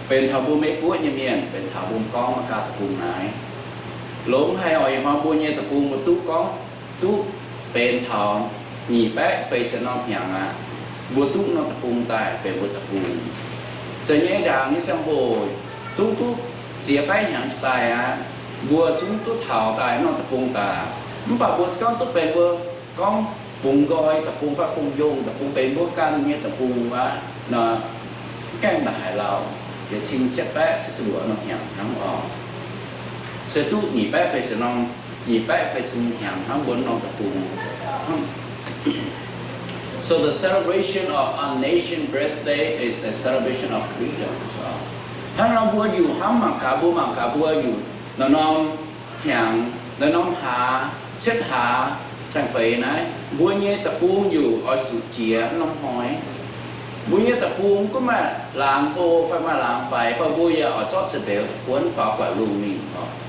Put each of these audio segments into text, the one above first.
Benx taux mbuo Meiv Guoqv nyei mienh, benx taux mbuo gorngv Meiv Guoqv deic-bung naaiv, longx haic oc. Ih hnoi mbuo nyei deic-bung mbuo duqv gorngv, duqv benx taux nyic baeqv feix ziepc norm hnyangx aqv, mbuo duqv norm deic-bung daaih benx mbuo deic-bung. Zeiz nyei ndaangc nyei ziangh hoc, zungv duqv ziex baeqv hnyangx daaih aqv, mbuo zungv duqv taux daaih norm deic-bung daaih. Mv baac mbuo se gorngv duqv benx mbuo gorngv bungx nqoi deic-bung fai fungx yongh deic-bung, benx mbuo ganh nyei deic-bung aqv nor, gaengh ndongc haaix lauh, yietc cin cietv baeqv cietv ziepc luoqc norm hnyangx hnangv oc. Se duqv nyic baeqv feix ziepc norm, nyic baeqv feix ziepc hnyangx hnangv mbuo norm deic-bung. So the celebration of our nation birthday is a celebration of freedom. Hnangv nor mbuo yuc hnamv mangc gaax, mbuo mangc gaax mbuo yuc norm-norm hnyangx, norm-norm hlaax, cietv hlaax, saeng-feix naaiv, mbuo nyei deic-bung yuc oix zuqc jiex norm hnoi. Mbuo nyei deic-bung gunv maaih laangz hlo fai maaih laangz faix fai, mbuo yaac oix zorqv se mbeux deic-bung faaux gu'nguaaic lungh mingh,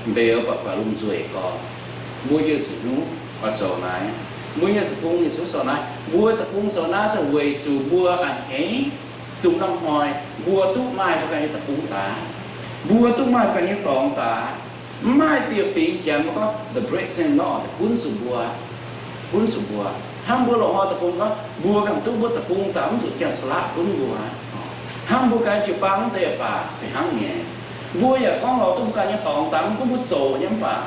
mbeux buatc gu'nguaaic lungh nzueic gorx, mbuo yaac zuqc nyungc oix zoux naaiv. Mbuo nyei deic-bung yaac zuqc zoux naaiv. Mbuo deic-bung zoux naaiv se weic zuqc mbuo a'hneiv dongh norm hnoi mbuo duqv maaih mbuo ganh nyei deic-bung daaih, mbuo duqv maaih mbuo ganh nyei dorngx daaih. Mv maaih dieh fingx Janx mbuo gorngv the great thing, norm deix gunv zuqc mbuo, gunv zuqc mbuo. Hnangv mbuo loz-hnoi deic-bung gorngv mbuo ganh duqv mbuo deic-bung daaih, mv zuqc janx-saqlaqv gunv mbuo. Hnangv mbuo ganh jiu-baang mv deix yaac baac fih hnangv nyei. Mbuo yaac gorngv lorz duqv mbuo ganh nyei dorngx daaih, mv gunv mbuo zoqc nyei mv baac,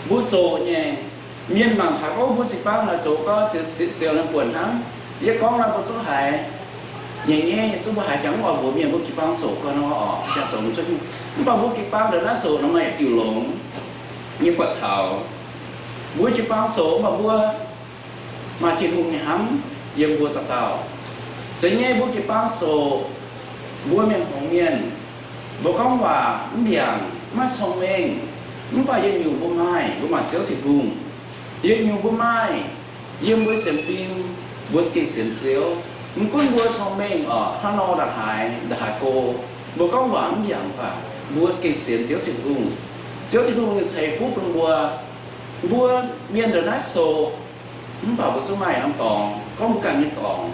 mbuo zoqc nyei. Mienh mangc taux gorngv mbuo jiu-baang naaic zoqc gorngv ziouc, ziouc buonc hnangv. Yie gorngv naaiv mbuo zungv haiz nyei, nyei zungv mbuo haiz jangx mv oix mbuox mienh mbuo jiu-baang zoqc gau nor oc, jangx zoqc mv cuotv nyungc. Mv baac mbuo jiu-baang ndongc naaiv zoqc nor, maaih yietc diuh longx nyei buatc taux mbuo jiu-baang zoqc, mv baac mbuo maaih Tin-Hungh nyei hnamv yiem mbuo dauh dauh. Zeiz nyei mbuo jiu-baang zoqc, mbuo mienh hngongx mienh, mbuo gorngv waac mv mbiaangc, maiv cong-mengh, mv baac yietc nyungc mbuo maaih, mbuo maaih Ziouv Tin-Hungh. Yietc nyungc mbuo maaih, yiem mbuo sienx fim, mbuo za'gengh sienx Ziouv. Mv gunv mbuo cong-mengh oc, hnangv nor ndongc haaix, ndongc haaix go, mbuo gorngv waac mv mbiaangc baac mbuo za'gengh sienx Ziouv Tin-Hungh. Ziouv Tin-Hungh ninh ceix fuqv bun mbuo. Mbuo mienh ndongc naaiv zoqc, mv baac mbuo zungv maaih norm dorngx, gorngv mbuo ganh nyei dorngx.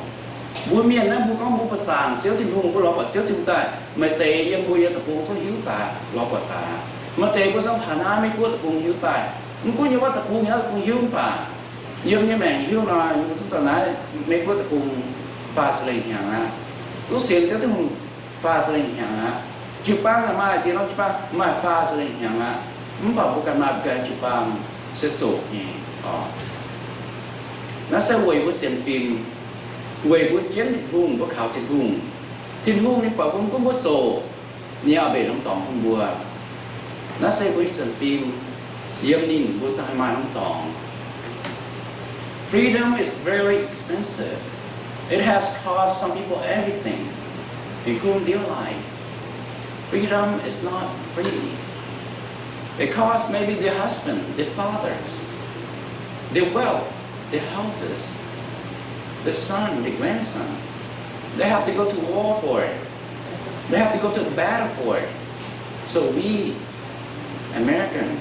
Mbuo mienh naaiv mbuo gorngv mbuo ba'zangc Ziouv Tin-Hungh, mbuo lorz buatc Ziouv Tin-Hungh daaih, maaih deix yiem mbuo nyei deic-bung zungv hiuv daaih, lorz buatc daaih. Maaih deix mbuo zungv taux naaiv Meiv-Guoqv deic-bung hiuv daaih. Mv gunv yiem wuov deic-bung, yiem wuov deic-bung hiuv mv baac, yiem nyei maengc hiuv nor, yiem mbuo zungv daaih naaiv Meiv-Guoqv deic-bung faah ziepc lengh hnyangx aqv. Duqv sienx Ziouv Tin-Hungh faah ziepc lengh hnyangx aqv. Jiu-baang yaac maaih, diex norm jiu-baang maaih faah ziepc lengh hnyangx aqv. Mv baac mbuo ganh maaih mbuo ganh jiu-baang se zoqc nyei oc. Naaiv se weic mbuo sienx fim, weic mbuo jienv Tin-Hungh, mbuo kaux Tin-Hungh. Tin-Hungh ninh buatc mbuo mv gunv mbuo zoqc, ninh oix mbenc norm dorngx bun mbuo. Naaiv se mbuo nyei sienx fim, yiem ninh mbuo za'gengh maaih norm dorngx. Freedom is very expensive. It has cost some people everything, including their life. Freedom is not free. It costs maybe their husband, their fathers, their wealth, their houses, their son, their grandson. They have to go to war for it. They have to go to battle for it. So we American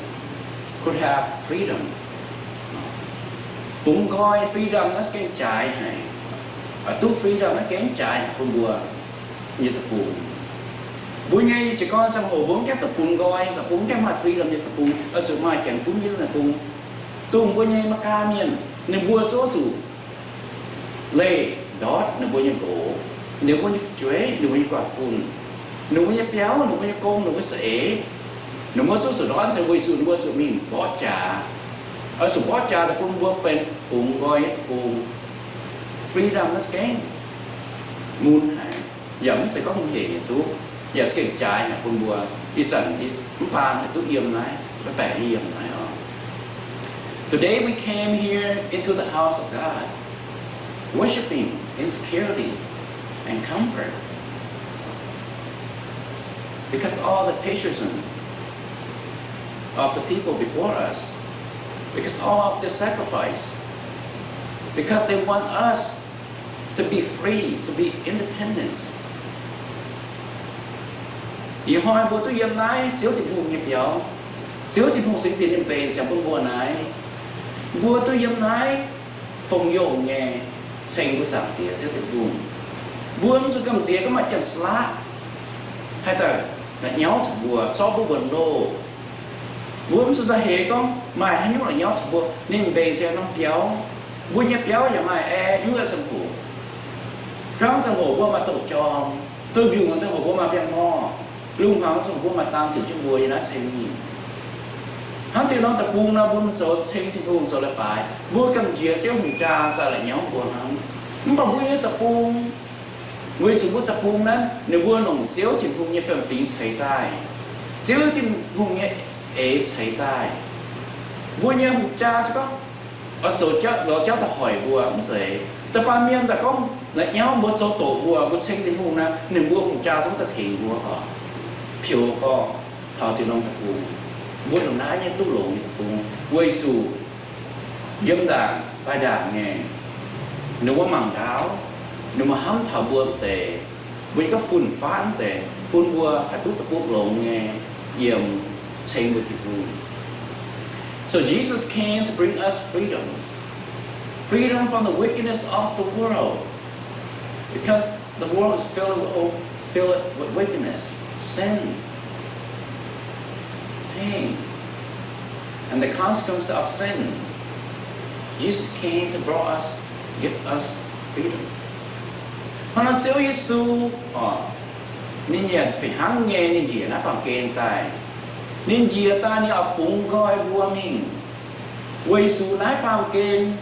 could have freedom. Bungx nqoi freedom naaiv gengh jaaix haic. Duqv freedom naaiv gengh jaaix haic bun mbuo nyei deic-bung. Mbuo nyei jiez gorn ziangh hoc mbuo mv gaengh duqv bungx nqoi, deic-bung mv gaengh maaih freedom nyei deic-bung, oix zuqc maaih janx gunv nyei deic-bung. Dongh mbuo nyei Meigaa mienh, ninh mbuo zungv zuqc leih ndortv ninh mbuo nyei nqox, ninh mbuo nyei fu'jueiv, ninh mbuo nyei guanh fun, ninh mbuo nyei biauv, ninh mbuo nyei gong, ninh mbuo nyei za'eix. Ninh mbuo zungv zuqc ndortv se weic zuqc ninh mbuo zuqc mingh mborqv jaax. Oix zuqc mborqv jaax daaih bun mbuo benx bungx nqoi nyei deic-bung. Freedom naaiv se gengh mun haic, yaac mv zeiz gorngv mun hec nyei duqv, yaac se gengh jaaix haic bun mbuo. Ih zanc mv baan haih duqv yiem naaiv, mv baeqc yiem naaiv oc. Today we came here into the house of God, worshiping in security and comfort, because all the patriotism of the people before us, because all of the sacrifice, because they want us to be free, to be independent. Ih hnoi mbuo duqv yiem naaiv Ziouv Tin-Hungh nyei biauv, Ziouv Tin-Hungh singx dinc nyei mbeix siang bun mbuo naaiv. Mbuo duqv yiem naaiv fongc yongh nyei, ceng mbuo Zaangc Diex Ziouv Tin-Hungh. Mbuo mv zuqc gamh nziex gorngv maaih janx-saqlaqv, haih daaih la'nyauv taux mbuo, zorqv mbuo wuonx loh. Mbuo mv zuqc za'heix gorngv maaih haaix nyungc la'nyauv taux mbuo. Ninh mbenc nziaaux norm biauv. Mbuo nyei biauv yaac maaih aer, mv zuqc ziangh hoc. Juangv ziangh hoc mbuo maaih doqc jorm, doqc mbiungc ziangh hoc mbuo maaih biangh morh, lungh hmuangx ziangh hoc mbuo maaih daan ziouc jienv mbuo yiem naaiv ceng mingh. Hnangv diuh norm deic-bung nor, mbuo mv zoux ceng Tin-Hungh zoux leiz-baaix, mbuo gamh nziex Ziouv hungh jaa daaih la'nyauv mbuo hnangv. Mv baac mbuo nyei deic-bung, weic zuqc mbuo deic-bung naaiv ninh mbuo longc Ziouv Tin-Hungh nyei fiem-fingx ceix daaih, Ziouv Tin-Hungh nyei eix ceix daaih. Mbuo nyei hungh jaa se gorngv oix zoux jauv, lorz jauv daaih hoic mbuo mv zeiz. Da'faanh mienh daaih gorngv la'nyauv mbuo, zoux doqc mbuo, mbuo ceng Tin-Hungh naaiv, ninh mbuo hungh jaa zungv daaih tengx mbuo oc. Piouc gorngv taux ziouc norm deic-bung, mbuo ndongc naaiv nyei duqv longx nyei deic-bung, weic zuqc yiem ndaangc daaih ndaangc nyei, ninh mbuo mangc ndaauv, ninh mbuo hnamv taux mbuo deix, mbuo nyei ga'fun-faqv deix, bun mbuo haih duqv deic-bung longx nyei yiem ceng mbuo Tin-Hungh. So Jesus came to bring us freedom, freedom from the wickedness of the world, because the world is filled with, filled with wickedness, sin, pain, and the consequence of sin. Jesus came to brought us, give us freedom. Hnangv nor Ziouv Yesu, ninh yaac fih hnangv nyei, ninh njiec naaiv baamh gen daaih. Ninh njiec daaih ninh oix bungx nqoi mbuo mingh, weic zuqc naaiv baamh gen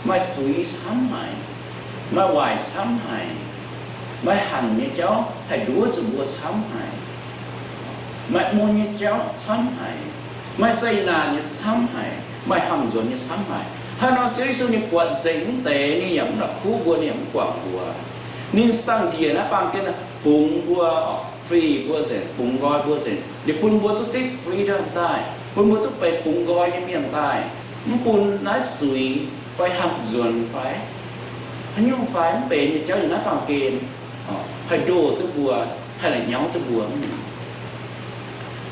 maaih zuiz camv haic, maaih waaic camv haic, maaih hanc nyei jauv haih nduov zuqc mbuo camv haic, maaih mun nyei jauv camv haic, maaih zeqc naanc nyei camv haic, maaih hnamv nzuonx nyei camv haic. Hnangv nor Ziouv Yesu ninh buatc nzengc mv deix, ninh yaac mv la'kuqv mbuo, ninh yaac mv guangc mbuo. Ninh dangh njiec naaiv baamh gen bungx mbuo, free mbuo nzengc, bungx nqoi mbuo nzengc. Ninh bun mbuo duqv zipv freedom daaih, bun mbuo duqv benx bungx nqoi nyei mienh daaih, mv bun naaiv zuiz fai hnamv nzuonx fai haaix nyungc fai mv benx nyei jauv yiem naaiv baamh gen haih ndoh duqv mbuo, haih la'nyauv duqv mbuo.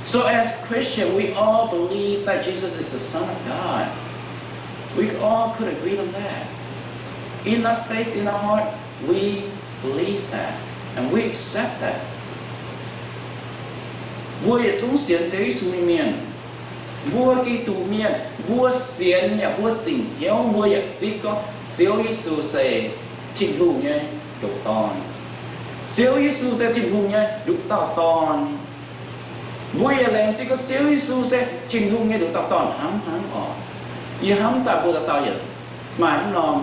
So as Christian, we all believe that Jesus is the Son of God. We all could agree on that. In our faith, in our heart, we believe that, and we accept that. Mbuo yietc zungv sienx Ziouv Yesu nyei mienh, mbuo Giduc mienh, mbuo sienx yaac mbuo dingc hnyouv, mbuo yaac zipv gorngv Ziouv Yesu se Tin-Hungh nyei nduqc Dorn. Ziouv Yesu se Tin-Hungh nyei nduqc dauh Dorn. Mbuo yaac laengz zingh gorngv Ziouv Yesu se Tin-Hungh nyei nduqc dauh Dorn hnangv hnangv oc. Yie hnamv daaih mbuo dauh dauh yaac maaih mv norm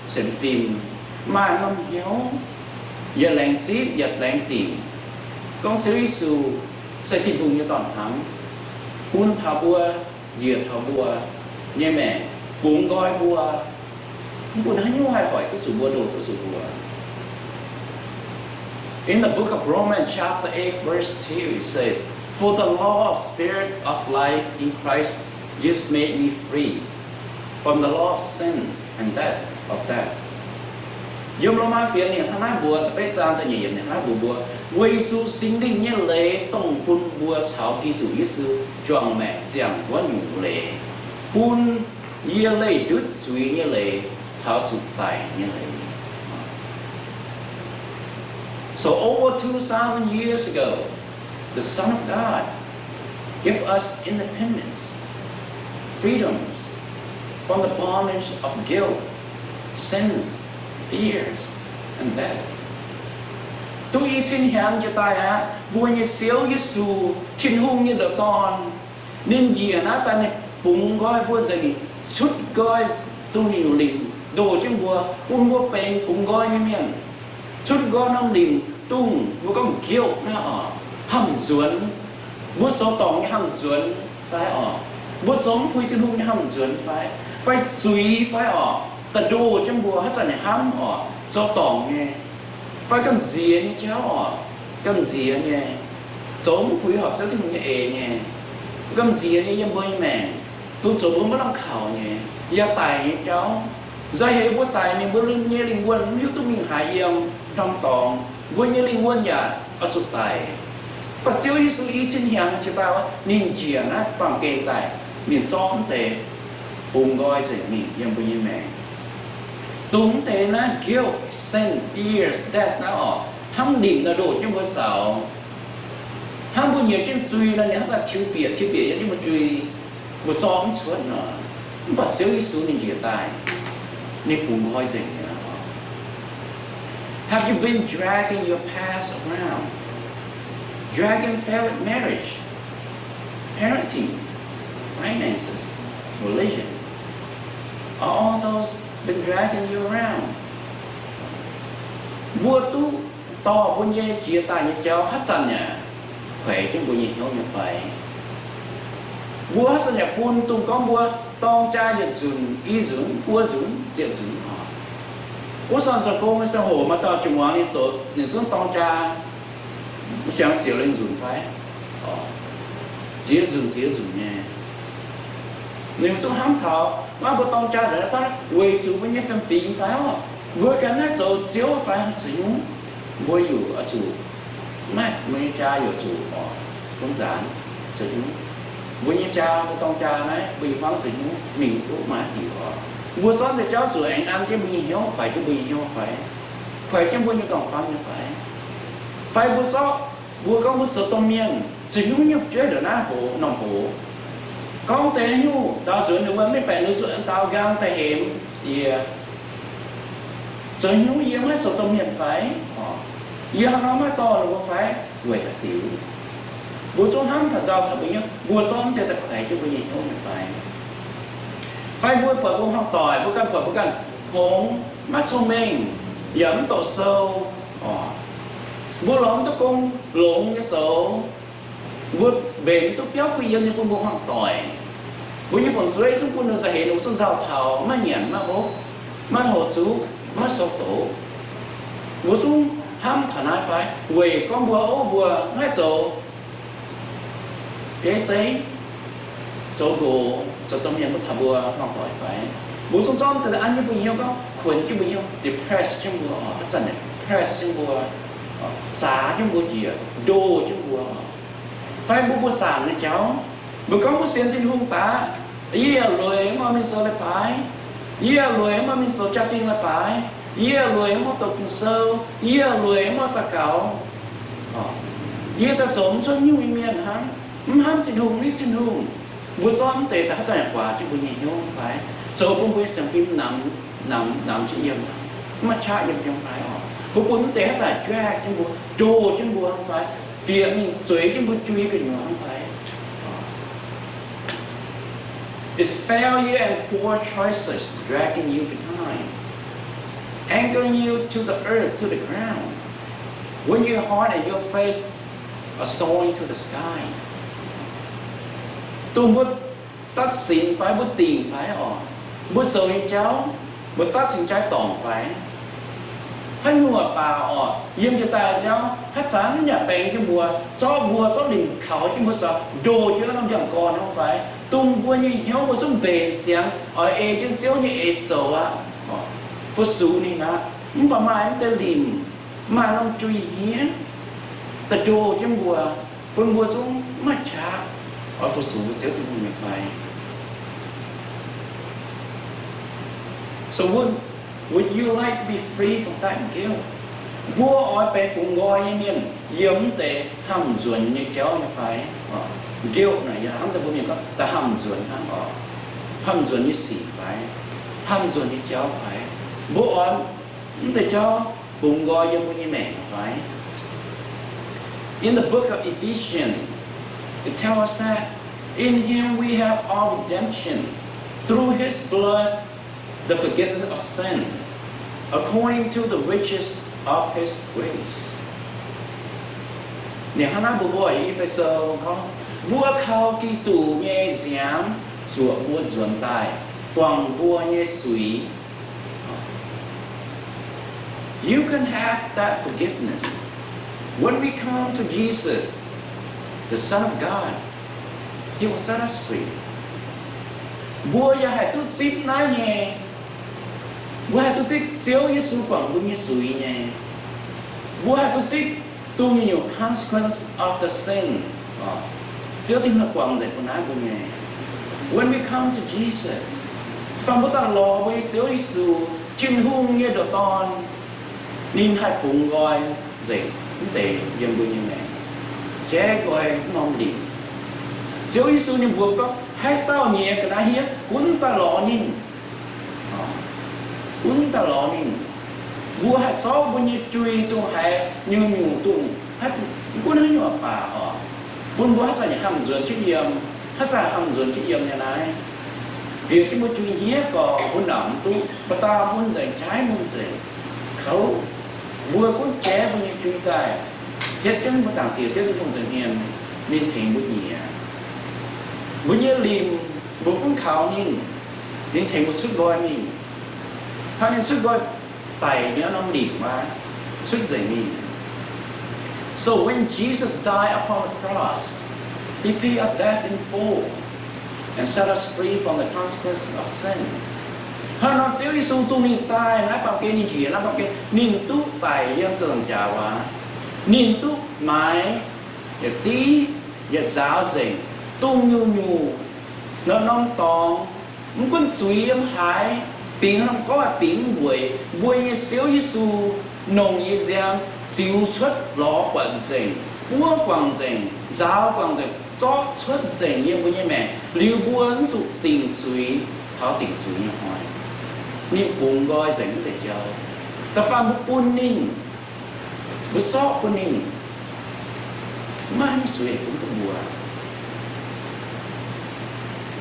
sienx fim, maaih mv norm hnyouv, yaac laengz zipv yaac laengz dingc gorngv Ziouv Yesu se Tin-Hungh nyei Dorn hnangv, bun taux mbuo, njiec taux mbuo nyei maengc, bungx nqoi mbuo, mv bun haaix nyungc haih hoic duqv zuqc mbuo, ndoh duqv zuqc mbuo. In the book of Romans, chapter eight, verse two, it says, "For the law of spirit of life in Christ Jesus made me free from the law of sin and death, of death." Yiem Lomaa fienx ninh hnangv naaiv mbuox, da'betv zaang da'nyeic yiemc ninh hnangv naaiv mbuox mbuo, weic zuqc Singx Lingh nyei leiz dongh bun mbuo caux Giduc Yesu juangc maengc ziangh wuov nyungc leiz, bun yie leih ndutv zuiz nyei leiz caux zuqc daic nyei leiz. So over two thousand years ago, the Son of God gave us independence, freedoms from the bondage of guilt, sins, fears, and death. Duqv i cin hnyangx jiex daaih aqv, mbuo nyei Ziouv Yesu, Tin-Hungh nyei nduqc Dorn, ninh njiec naaiv daaih ninh bungx nqoi mbuo nzengc, cutv nqoi dunh nyungc lingc ndoh jienv mbuo, bun mbuo benx bungx nqoi nyei mienh. Cutv nqoi norm lingc dongh mbuo gorngv guilt naaiv oc, hnamv nzuonx. Mbuo zoux dorngc nyei hnamv nzuonx fai oc, mbuo zoux mv puix Tin-Hungh nyei hnamv nzuonx fai, fai zuiz fai oc, daaih ndoh jienv mbuo haaix zanc ninh hnamv oc, zoux dorngc nyei, fai gamh nziex nyei jauv oc, gamh nziex nyei, zoux mv puix horpc Ziouv Tin-Hungh nyei eix nyei, gamh nziex nyei yiem mbuo nyei maengc, dongh zoux mbuo maiv lamh kaux nyei, yaac daic nyei jauv. Nzauh heix mbuo daic mingh, mbuo nyei lingh wuonh mv hiuv duqv mingh haaix yiem norm dorngx, mbuo nyei lingh wuonh yaac oix zuqc daic. Mv baac Ziouv Yesu i cin hnyangx jiex daaih, ninh njiec naaiv baamh gen daaih, ninh zorqv mv deix bungx nqoi nzengc mingh yiem mbuo nyei maengc. Dongh mv deix naaiv guilt, sin, fears, death naaiv oc, hnamv lingc nor ndoh jienv mbuo zaux. Hnangv mbuo nyiec jienv zuiz nor, ninh hnangv zanc tiux bieqc tiux bieqc yiem jienv mbuo zuiz, mbuo zorqv mv cuotv nor. Mv baac Ziouv Yesu ninh njiec daaih, ninh bungx nqoi nzengc mi'aqv. Have you been dragging your past around? Dragging failed marriage, parenting, finances, religion? Are all those been dragging you around? Mbuo duqv dorh mbuo nyei jiex daaih nyei jauv haaix zanc yaac kuaix jienv mbuo nyei hnyouv nyei fai? Mbuo haaix zanc yaac bun dongh gorngv mbuo dorng jaa yietc nzunc, i nzunc, buo nzunc, ziepc nzunc oc. Wuov zanc zoux gong nyei ziangh hoc maaih dauh jiem-muangz ninh doqc ninh zungv dorng jaa siang ziouc lengh nzunc fai? Ziex nzunc ziex nzunc nyei. Ninh zungv hnamv taux maiv mbuo dorng jaa naaiv weic zuqc mbuo nyei fiem-fingx fai oc, mbuo ganh naaiv zoux Ziouv fai zuqc nyungc, mbuo yuc oix zuqc, naaiv mbuo nyei jaa yuc zuqc oc, bun nzaanx zuqc nyungc. Mbuo nyei jaa, mbuo dorng jaa naaiv mbuo nyei hmuangv zuqc nyungc, mingh duqv maaih diuc oc. Mbuo zorqv deix jauv zuqc aengx an jienv mbuo nyei hnyouv, kuaix jienv mbuo nyei hnyouv fai? Kuaix jienv mbuo nyei dongh famv nyei fai? Fai mbuo zorqv, mbuo gorngv mbuo zoux domh mienh zuqc nyungc nyungc fu'jueiv ndongc naaiv hoz norm hoz, gorngv deix nyungc daaux nzuonx ninh wuov mengh baeqc ninh zuqc daaux nqaang daaih hemx yie, zoux nyungc yie maiv zoux domh mienh fai? Yie hnangv nor maiv dorh ninh mbuo fai? Weic haaix diuc? Mbuo zungv hnamv taux nzauh taux mbuo nyei, mbuo zorqv mv deix daaih kuaix jienv mbuo nyei hnyouv nyei fai? Fai mbuo buatc mbuo hmuangv-doic, mbuo ganh buatc mbuo ganh hngongx, maiv cong-mengh, yaac mv doqc sou, mbuo lorz mv duqv gong longx nyei soux, mbuo mbenc mv duqv biauv kuh yiem nyei bun mbuo hmuangv-doic. Mbuo nyei fong-suiv zungv bun ninh za'heix ninh mbuo zungv nzauh taux maiv nyanc maiv hopv, maiv hoqc zuqc, maiv sou doqc. Mbuo zungv hnamv taux naaiv fai? Weic gorngv mbuo, o, mbuo maiv zoux bieiv zeiv, zoux nqox, zoux domh mienh maiv taux mbuo hmuangv-doic fai? Mbuo zungv zorqv deix an jienv mbuo nyei hnyouv gorngv kuonx jienv mbuo nyei hnyouv, depress jienv mbuo, haaix zanc depress jienv mbuo, zaax jienv mbuo njiec, ndoh jienv mbuo. Fai mbuo mbuo zaangc nyei jauv, mbuo gorngv mbuo sienx Tin-Hungh daaih, yie yaac lueic mv oix mingh zoux leiz-baaix, yie yaac lueic mv oix mingh zoux jaa-dingh leiz-baaix, yie yaac lueic mv oix doqc Ging-Sou, yie yaac lueic mv oix daux gaux, yie daaih zoux mv cuotv nyungc nyei mienh hnangv, mv hnamv Tin-Hungh, mv hiuv Tin-Hungh. Mbuo zorqv mv deix daaih haaix zanc yaac guaax jienv mbuo nyei hnyouv fai? Zoux bun mbuo nyei sienx fim namx, namx, namx jienv yiem, mv maaih qaqv yiem jiem fai oc? Mbuo bun mv deix haaix zanc drag jienv mbuo, ndoh jienv mbuo hnangv fai? Bieqc mingh zueiz jienv mbuo jui gu'nyuoz hnangv fai? Is failure and poor choices dragging you behind, anchoring you to the earth, to the ground, when your heart and your faith are soaring to the sky? Dongh mbuo ตัดสิน fai mbuo dingc fai oc, mbuo zoux nyei jauv, mbuo ตัดสินใจ dorngc fai? Haaix nyungc baac oc, yiem jiex daaih jauv haaix zanc yaac baeng jienv mbuo, zorqv mbuo, zorqv nimc kaux jienv mbuo, saux ndoh jienv norm ndiangx-gorn hnangv fai? Dongh mbuo nyei hnyouv mbuo zungv mbenc siangx oix ei jienv Ziouv nyei eix zoux aqv, fu-sux ninh aqv. Mv baac maaih mv deix limc, maaih norm jui hniev daaih ndoh jienv mbuo, bun mbuo zungv maiv maaih qaqv oix fu-sux Ziouv Tin-Hungh nyei fai? So would, would you like to be free from that guilt? Mbuo oix benx bungx nqoi nyei mienh yiem mv deix hnamv nzuonx nyei jauv nyei fai? Guilt naaic yie hnamv daaih mbuo mienh gorngv da'hnamv nzuonx hnangv oc. Hnamv nzuonx nyei sic fai? Hnamv nzuonx nyei jauv fai? Mbuo oix mv deix jauv bungx nqoi yiem mbuo nyei maengc fai? In the book of Ephesians, it tells us that in him we have all redemption through his blood, the forgiveness of sin, according to the riches of his grace. Ninh hnangv naaiv mbuox mbuo, E^fe^so gorngv, mbuo kaux Giduc nyei nziaamv zuoqc mbuo nzuonx daaih, guangc mbuo nyei zuiz. You can have that forgiveness when we come to Jesus, the Son of God. He will set us free. Mbuo yaac haih duqv zipv naaiv nyei. Mbuo haih duqv zipv Ziouv Yesu guangc mbuo nyei zuiz nyei. Mbuo haih duqv zipv dongh nyungc consequence of the sin. Ziouv Tin-Hungh guangc nzengc bun naaiv mbuo nyei. When we come to Jesus, fai mbuo daaih lorz mbuo nyei Ziouv Yesu, Tin-Hungh nyei ndoqc Dorn, ninh haih bungx nqoi nzengc mv deix yiem mbuo nyei maengc. jaiv nqoi norm lingc. Ziouv Yesu ninh mbuox gorngv, haaix dauh nyiex ga'naaiv hniev, gunv daaih lorz ninh. Gunv daaih lorz ninh. Mbuo haih zorqv mbuo nyei jui dongh haaix nyungc-nyungc dongh, mv gunv haaix nyungc baac oc, bun mbuo haaix zanc yaac hnamv nzuonx jienv yiem, haaix zanc hnamv nzuonx jienv yiem nyei naaiv. Bieqc jienv mbuo jui hniev gorx, mbuo namx mv duqv, mbuo daauh mun nzengc, jaiv mun nzengc. Kouv, mbuo gunv jaiv mbuo nyei jui daaih, hietv jienv mbuo Zaangc Diex Ziouv Tin-Hungh nza'hmien, ninh tengx mbuo nyiex. Mbuo nyei limc, mbuo gunv kaux ninh, ninh tengx mbuo cutv nqoi mingh. Hnangv ninh cutv nqoi daic nyei norm lingc wuov, cutv nzengc mingh. So when Jesus died upon the cross, he paid our debt in full and set us free from the consequences of sin. Hnangv nor Ziouv Yesu dongh ninh daaih naaiv baamh gen, ninh njiec naaiv baamh gen, ninh duqv daic yiem ziepc nzaangc jaax wuov. Ninh duqv maaiz yietc div, yietc nzaaux nzengc dongh nyungc-nyungc norm-norm dorngx, mv gunv zuiz yiem haaix, bingx norm gorngv bingx mv weic, mbuo nyei Ziouv Yesu nongc nyei nziaamv ziux cuotv, lorz buatc nzengc, buov guangc nzengc, nzaaux guangc nzengc, zorqv cuotv nzengc yiem mbuo nyei maengc, liuz mbuo mv zuqc dingc zuiz taux dingc zuiz nyei hnoi. Ninh bungx nqoi nzengc wuov deix jauv. Da'faanh mbuo bun ninh, mbuo zorqv bun ninh, maiv maaih haaix nyungc zuiz bun mbuo.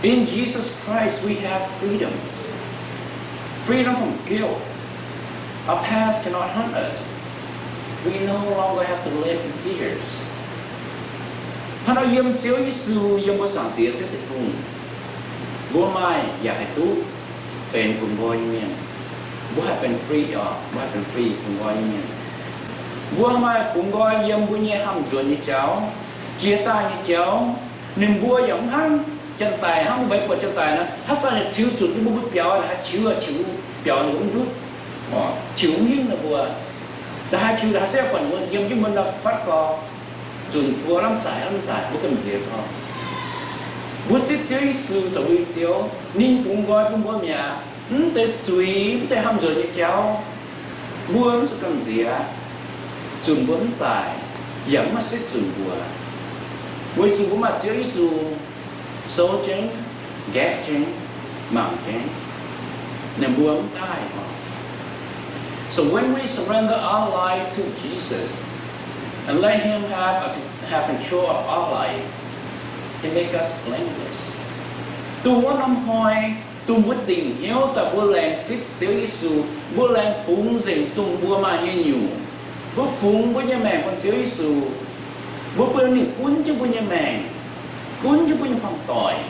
In Jesus Christ, we have freedom. Freedom from guilt. Our past cannot haunt us. We no longer have to live in fears. Hnangv nor yiem Ziouv Yesu, yiem mbuo Zaangc Diex Ziouv Tin-Hungh, mbuo maaih yaac haih duqv benx bungx nqoi nyei mienh. Mbuo haih benx free oc, mbuo haih benx free bungx nqoi nyei mienh. Mbuo maaih bungx nqoi yiem mbuo nyei hnamv nzuonx nyei jauv, jiex daaih nyei jauv. Ninh mbuo yaac mv hnangv janx-daic, hnangv mbuo maiv buatc janx-daic nor, haaix zanc yaac ziux zuqc ninh mbuo mbuo biaux, haaix ziux ziux biaux ninh mbuo mv ndutv, ziux mv hingv ninh mbuo. Ndongc haaix ziux, ndongc haaix se buatc ninh mbuo yiem jienv mbuo nor fatv gorx, zunc buo lamh zaaic lamh zaaic, mbuo gamh nziex gorx. Mbuo zipv Ziouv Yesu zoux mbuo nyei Ziouv, ninh bungx nqoi bun mbuo mi'aqv. Mv deix zuiz, mv deix hnamv nzuonx nyei jauv, mbuo mv zuqc gamh nziex, zunc mbuo mv zaaic, yaac mv maaih sieqv zunc mbuo, weic zuqc mbuo maaih Ziouv Yesu souv jienv, nqaeqv jienv, mangc jienv, ninh mbuo mv daaih oc. So when we surrender our life to Jesus and let Him have, have control of our life, He make us blameless. Dongh wuov norm hnoi, dongh mbuo dingc hnyouv daaih mbuo laengz zipv Ziouv Yesu, mbuo laengz fungx nzengc dongh mbuo maaih nyei nyungc, mbuo fungx mbuo nyei maengc bun Ziouv Yesu, mbuo bun ninh gunv jienv mbuo nyei maengc, gunv jienv mbuo nyei hmuangv-doic,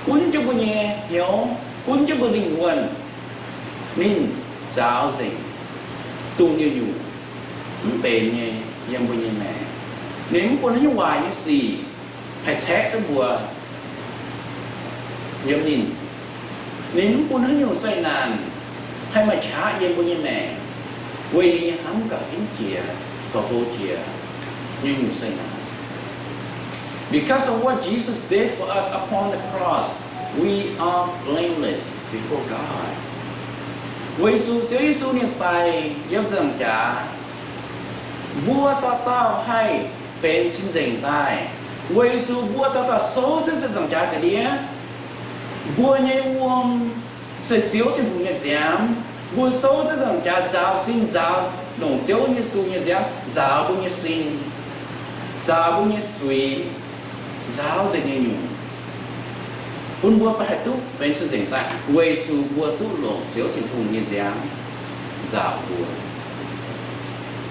gunv jienv mbuo nyei hnyouv, gunv jienv mbuo lingh wuonh, ninh nzaaux nzengc dongh nyungc-nyungc mv benx nyei yiem mbuo nyei maengc. Ninh mv bun haaix nyungc waaic nyei sic haih caeqv duqv mbuo yiem ninh. Ninh mv bun haaix nyungc zeqc naanc haih maaih qaqv yiem mbuo nyei maengc, weic ninh nyei hnamv gauh henv jiex, gauh hlo jiex nyei nyungc zeqc naanc. Because of what Jesus did for us upon the cross, we are blameless before God. Weic zuqc Ziouv Yesu ninh daic yiem ziepc nzaangc jaax, mbuo dauh dauh haih benx cing-nzengc daaih. Weic zuqc mbuo dauh dauh souv zipv ziepc nzaangc jaax ga'ndiev, mbuo nyei wuom se Ziouv Tin-Hungh nyei nziaamv. Mbuo souv zipv ziepc nzaangc jaax nzaaux sin, nzaaux longc Ziouv Yesu nyei nziaamv nzaaux mbuo nyei sin, nzaaux mbuo nyei zuiz, nzaaux nzengc nyei nyungc, bun mbuo haih duqv benx cing-nzengc daaih, weic zuqc mbuo duqv longc Ziouv Tin-Hungh nyei nziaamv nzaaux mbuo.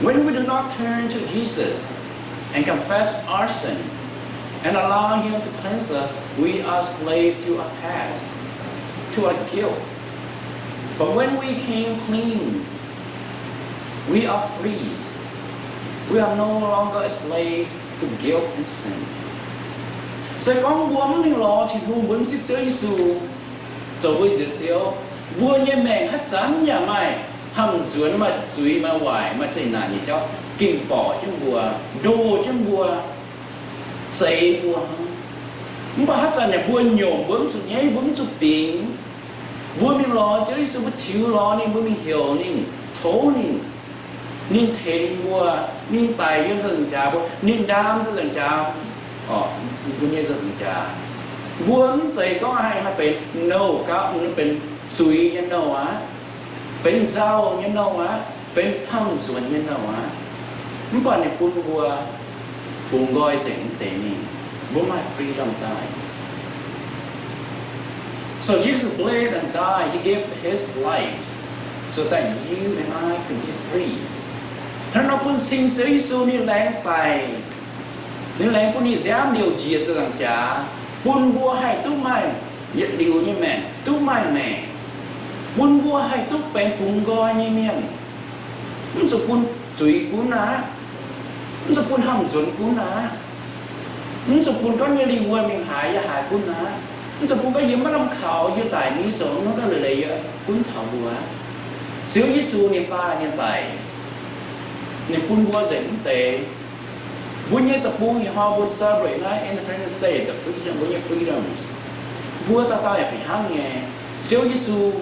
When we do not turn to Jesus and confess our sin and allow Him to cleanse us, we are slave to our past, to our guilt. But when we came clean, we are free. We are no longer a slave to guilt and sin. Se gorngv mbuo mv mingh lorz Tin-Hungh, mbuo mv zipv Ziouv Yesu zoux mbuo nyei Njoux Ziouv, mbuo nyei maengc haaix zanc yaac maaih hnamv nzuonx, maaih zuiz, maaih waaic, maaih zeqc naanc nyei jauv ging borqc jienv mbuo, ndoh jienv mbuo, zeix mbuo hnangv. Mv baac haaix zanc yaac mbuo nyungc, mbuo mv zuqc nyaiv, mbuo mv zuqc bingx. Mbuo mingh lorz Ziouv Yesu, mbuo tiux lorz ninh, mbuo mingh heuc ninh, tov ninh, Ninh tengx mbuo, ninh daic yiem nzangc-jaax mbuo, ninh ndaam nzangc-jaax, orqc, mbuo nyei nzangc-jaax. Mbuo mv zeiz gorngv haih, haih benx nouh gauv, benx zuiz nyei nouh aqv, benx nzauh nyei nouh aqv, benx hnamv nzuonx nyei nouh aqv. Mv baac ninh bun mbuo bungx nqoi nzengc mv deix mingh, mbuo maaih freedom daaih. So Jesus bled and died. He gave his life so that you and I can be free. Hnangv nor bun cing Ziouv Yesu ninh laengz daic, ninh laengz bun ninh nziaamv liouc njiec nzangc-jaax, bun mbuo haih duqv maaih yietc liuz nyei maengc, duqv maaih maengc, bun mbuo haih duqv benx bungx nqoi nyei mienh. Mv zuqc bun zuiz gunv aqv. Mv zuqc bun hnamv nzuonx gunv aqv. Mv zuqc bun gorngv nyei lingh wuonh mingh haaix yaac haaix gunv aqv. Mv zuqc bun gorngv yie maiv lamh kaux, yie daic mingh zoux nor daaih leiz-leiz yie gunv taux mbuo. Ziouv Yesu ninh daaih, ninh daic, ninh bun mbuo nzengc mv deix. Mbuo nyei deic-bung ih hnoi mbuo celebrate naaiv Independence Day, the freedom, mbuo nyei freedom. Mbuo dauh dauh yaac fih hnangv nyei. Ziouv Yesu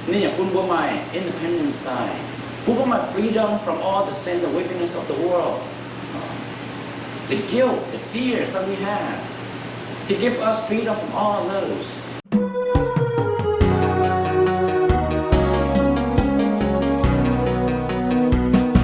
ninh yaac bun mbuo maaih independence daaih, bun mbuo maaih freedom from all the sin, the wickedness of the world, the guilt, the fears that we have. He give us freedom from all those.